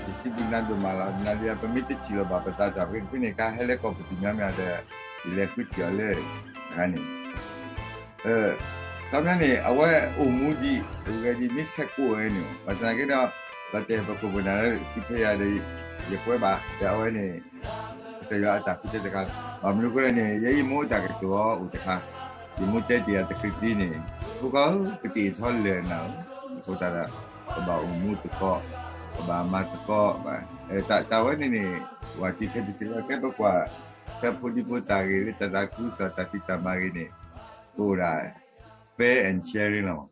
ဘျုးနၤဒိၣ်မးလီၤ. နၤဒီးယၤ ပမ့ၢ်တထံၣ်လီၤဘၣ်ပသးတၢ်ဖဲန့ၣ် ကဟဲလၢကီၢ်ပသ့ၣ်ညါမ့ၢ်ဒီး ယလဲၤဃုထံၣ်အီၤလၢ တခါန့ၣ် ခီပညီန့ၣ် အဝဲအိၣ်မူဒံး အဂဲၤဒံး မ့ၢ်ဆဲးကိးဝဲန့ၣ် ဘၣ်ဆၣ်သနာ်က့ဒီး ဘၣ်တဲပခိၣ်ပနၢ်လၢဃုထၢယၤဒီး ယကွဲးဘၣ် ဒီးအဝဲန့ၣ် ကစၢ်ယွၤအတၢ်ဃုထၢတခါ ဘၣ်မနုၤအဃိလဲၣ်န့ၣ် ယဲယမိၢ်တၢ်ကတိၤအီၤအိၣ်တခါ ယမိၢ်တဲတ့ၢ်ယၤတချုးသံန့ၣ် ဖိခွါဧၢ ကသ့ၣ်ထီၣ်လၢာ်နၤဧၢ အဃိသတးဒီး ပဘၣ်အိၣ်မူသကိး ပဘၣ်မၤသကိးဘၣ် တၢ်ဝဲန့ၣ်န့ၣ် ဝဲတံၤခဲတစဲးလီၤ ကဲပကွၢ် ဖဲဖိဒံဖိသၣ်ဂ့ၤ လၢတၢ်သးခုကစီၣ်တၢ်ဖံးတၢ်မၤဂ့ၤန့ၣ် ကအိၣ်ဒၣ် fair and sharing လီၤ.